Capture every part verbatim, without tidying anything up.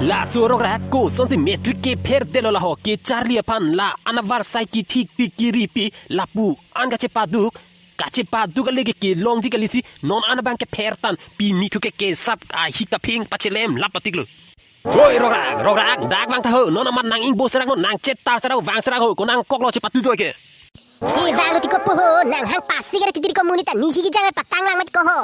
Laso rongrak kosonsi matric kepher detlo laho, kecharli aphan la-an avarsai kethik pi kiri pi lapu-an kachepaduk, kachepaduk ale ke kelongji kalisi non an abang kepher than, pini thu ke kesap ahi kaphing pachelem lap patiklo. Hoi rongrak, rongrak, dak vang tha ho, non amat nang ingbo serang non, nang chetar serang, vang serang ho, ko nangkoklo chepatu toi ke. Kevanglo ti kopo ho, nang hang pasigaret titi ko monit ta, ne hi kejang patanglang mati ko ho.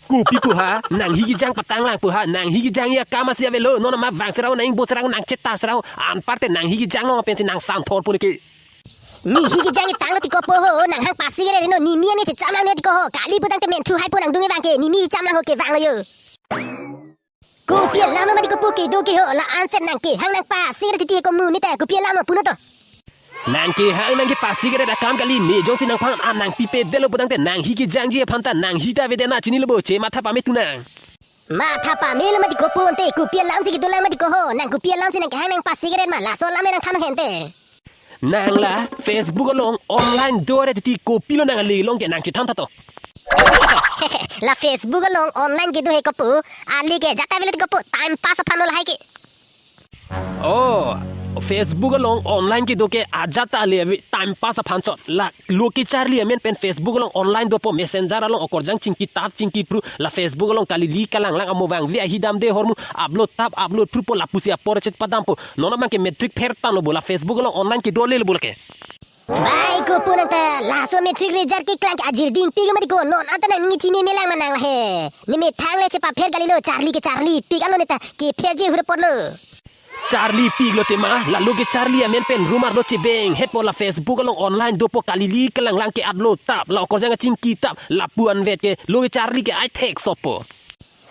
Kopi pu ha, nang hi kejang patanglang pu ha, nang hi kejang ya kam asi avelo, non amat vang serang, nang ingbo serang, nang chetar serang, anparte nang hi kejang long pensi nang santhor pun ke. Ne hi kejang tanglo ti kopo ho, nang hang pasigaret no, ne mi ane chechamlang ne ti ko ho, kali putangte menthu hai pu nangdung abang ke, ne mi chamlang ho kevanglo yo. Kopi alamlo mati kopo kedo ke ho, la-an set nang kehang nang pasigaret titi ko monit ta, kopi alamlo puno to. Nang kehang nang kepasigaret akam kali, ne jongsi nangphan an nangpipe detlo putangte nang hi kejangji aphan ta nang hi ta avedet na, chinilo bo, chematha pame tu nang. Matha pamelo mati kopo ante, kopi alamsi kedolang mati ko ho, nang kopi alamsi nang kehang nang pasigaret ma, laso alam nangthan hente. Nang la Facebook along online do-re titi kopilo nang ale long ke nang chethan tha to. La Facebook along online kedo he kopo, ale ke ajat ta avelo ti kopo, time pass aphan lo lahai ke. Oh, Facebook along online kedo ke ajat ta ale ave, time pass aphan chot. La lo kecharli amen pen Facebook along online dopo, Messenger along okorjang chingki tap chingki phru, la Facebook along kalili kalanglang amo vangve ahi damde ahormu upload tap upload phrupo, lapusi apor chetpadampo. Non abang ke matric pher thanlo bo, la Facebook along online kedo lelo bo lake. Bai kopo nang ta, laso matric result keklang ke ajir dingpiklo mati ko, non anta nang ngi chimi melang ma nang lahe. Ne methang le chepapher kalilo, charli kecharlipik anlo ne ta, kepherji hure apotlo. Charlipiklo tema, la lo kecharli amen pen rumar lo chebeng hetpo, la Facebook along online dopo, kalili kalanglang ke upload tap, la okorjang chingki tap, lapu-an vet ke lo kecharli ke ai thek sopo.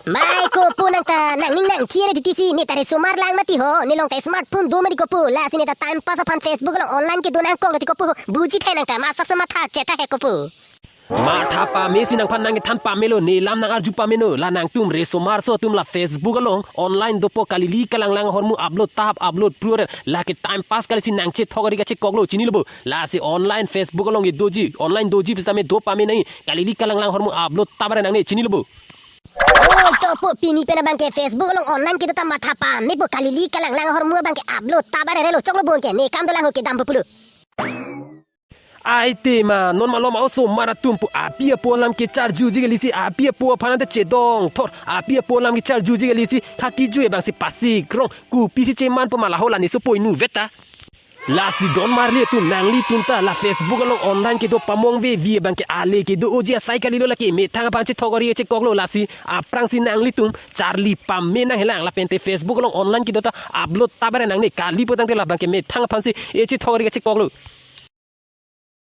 Bai kopo nang ta, nang ning nang thi-re titi si, ne ta resomar lang mati ho, ne long ta smartphone do mati kopo, lasi ne ta time pass aphan Facebook along online kedo nangkoklo ti kopo ho, buji thai nang ta, masap se matha chetha he kopo. Matha pame si nangphan nang kethan pamelo, ne lam nang arju pameno, la nangtum resomarso atum la Facebook along online dopo, kalili kalanglang ahormu upload tap upload phru-re, lake time pass kalisi nang chethok ari kachekoklo, chinilo bo. Lasi online Facebook along kedoji, online doji pusitame do pame nang, kalili kalanglang ahormu upload tap-re nangne, chinilo bo. Oi, topo, pini pen abang ke Facebook along online kedo ta matha pamepo, kalili kalanglang ahormu abang ke upload tap-re relo, choklo bon ke, ne kam dolang ho kedampo pulo. Ai tema, non malom a-osomar atum pu, api apo alam kecharjuji kalisi, api apo aphan ante chedong thor, api apo alam kecharjuji kalisi, khaki jui abang si pasikrong, kopisi chemanpo ma laho, la ne sopo inutvet ta. Lasi don marli atum, nanglitum ta la Facebook along online kedo pamong vevi abang ke ale kedo-oji asai kalilo, lake methang aphan chethok ari chekoklo, lasi aphrangsi nanglitum charli pame nanghelang, lapente Facebook along online kedo ta upload tap-re nangne, kali putangte labang ke methang aphansi e chethok ari chekoklo.